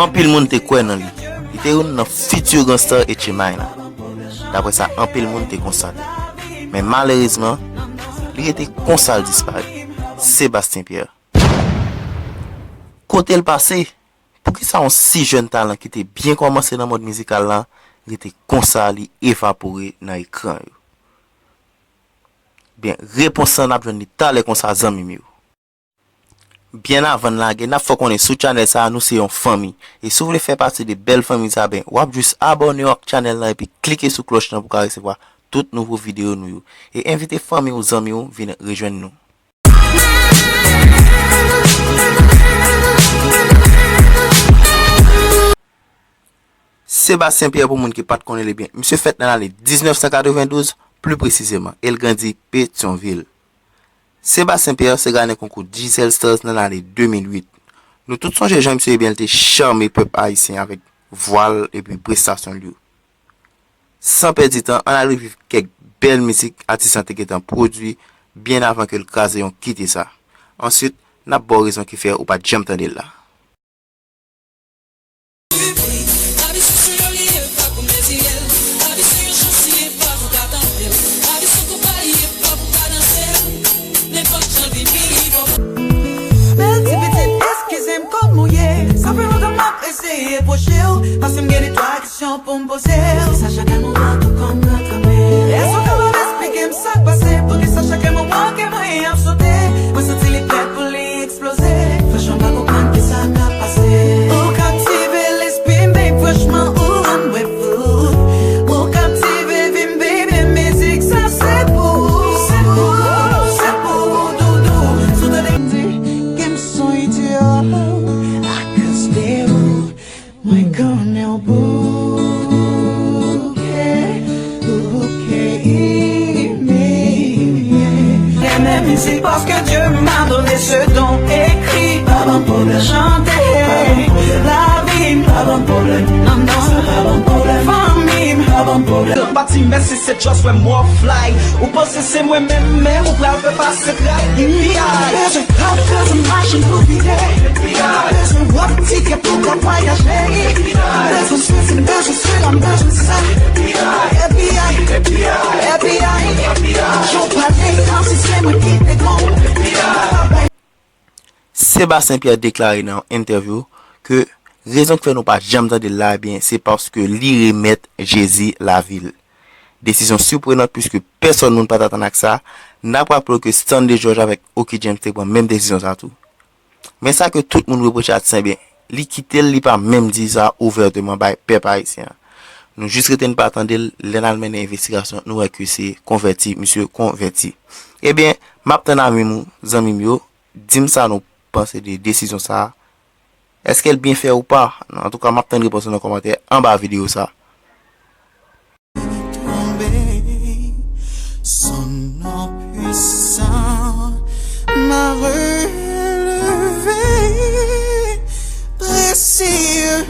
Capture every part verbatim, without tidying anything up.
Anpil moun te kwè nan li. Li te youn nan fiti gangsta H M I la. Daprè sa anpil moun te konsa li. Men malerezman, li rete konsa l disparèt. Sébastien Pierre. Kote l pase? Poukisa yon si jèn talan ki te byen kòmanse nan mond mizikal la rete konsa li evapore nan ekran yo? Byen, repons lan n ap jwenn li talè konsa, zanmi m yo. Byen avan n lage, n ap fè w konnen sou chanèl sa a, nou se yon fanmi. E si w vle fè pati de bèl fanmi sa a, ben, w ap jis abòne w ak chanèl lan epi klike sou klòch lan pou w ka resevwa tout nouvo videyo nou yo. E envite fanmi w, zanmi w vin rejwenn nou. Sébastien Pierre, pou moun ki pa t konnen li byen, misye fèt nan lane diznèf san katrevendouz, pli presizeman, e l grandi Petyonvil. Sébastien Pierre se gayen konkou Digicel Stars nan lane de mil uit. Nou tout sonje jan misye ebyen l te chame pèp ayisyen avèk vwa l epi prestasyon l yo. San pèdi tan, ann al reviv kèk bèl mizik atis lan te gentan pwodui byen avan ke l kraze yon kite sa. Answit, n ap ba w rezon ki fè ou pa t janm tande l la. Bèl ti pitit, eskize m kòm ou ye. Sa fè lontan m ap eseye pwoche w, paske m gen de twa kesyon pou m poze w. Poukisa chak lè m wè w tou kòm nan kanmen? Èske w kapab esplike m sa k pase? Poukisa chak lè m wè w ke mwen ap sote? Mwen santi li prè pou li eksploze. Franchman, m pa konprann kisa k ap pase. Ou kaptive lespri m, babe, franchman, ou rann mwen fou. Ou kaptive vi m, baby, mizik sa se pou ou. Se pou ou, se pou ou, doudou. Si w tande m di ke m se yon idiot akoz de ou, mwen konnen w bouke, bouke, imilye. Renmen mizik paske Dye m a done se don. Ekri, pa ban m pwoblèm. Chante, lavi m, pa ban m pwoblèm. Non, non, sa pa ban m pwoblèm. Fanmi m, pa ban m pwoblèm. M pa di mèsi, se just wè m wè w fly. Ou panse se mwen menm, men ou pral fè pase tray. F B I. Bezwen kòb, bezwen machin pou vire. F B I. Bezwen wòb, tikè pou ka vwayaje. F B I. Bezwen sesi, bezwen sela, bezwen sa. F B I. F B I. F B I. Jan w pale kòmsi se mwen ki te gon. F B I. Sébastien Pierre deklare nan yon entèvyou ke rezon ki fè nou pa janm tande l la, ebyen, se paske li remèt Jezi lavi l. Desizyon siprenan, piske pèsòn moun pa t atann ak sa. N ap raple w ke Stanley George avèk Oky James te pran menm desizyon sa tou. Men sa ke tout moun repwoche atis lan, ebyen, li kite l, li pa menm di sa ouvèteman bay pèp ayisyen an. Nou jis rete n pa tande l, lè n al mennen envestigasyon, nou wè ke se konvèti, misye konvèti. Ebyen, m ap tann avi m, zanmi m yo, di m sa nou panse de desizyon sa a. Èske l byen fè ou pa? Antouka, m ap tann repons nou nan kòmantè anba videyo sa a. Son nom puissant m'a relevé, précieux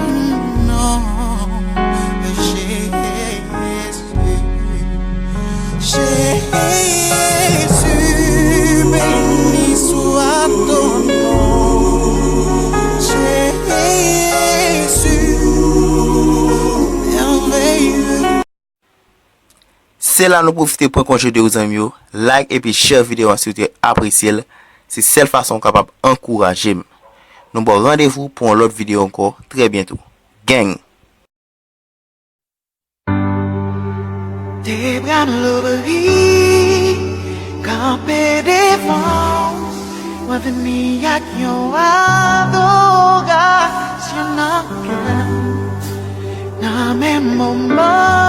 nom de Jésus. Jésus, béni soit ton nom. Jésus, merveilleux. Se la nou pwofite pran konje de ou, zanmi yo. Like epi share videyo an si w te apresye l. Se sèl fason w kapab ankouraje m. Nou ba w randevou pou yon lòt videyo ankò trè byento. Gang! De bra m louvri, kanpe devan w, mwen vini ak yon adorasyon nan kè m. Nan menm moman,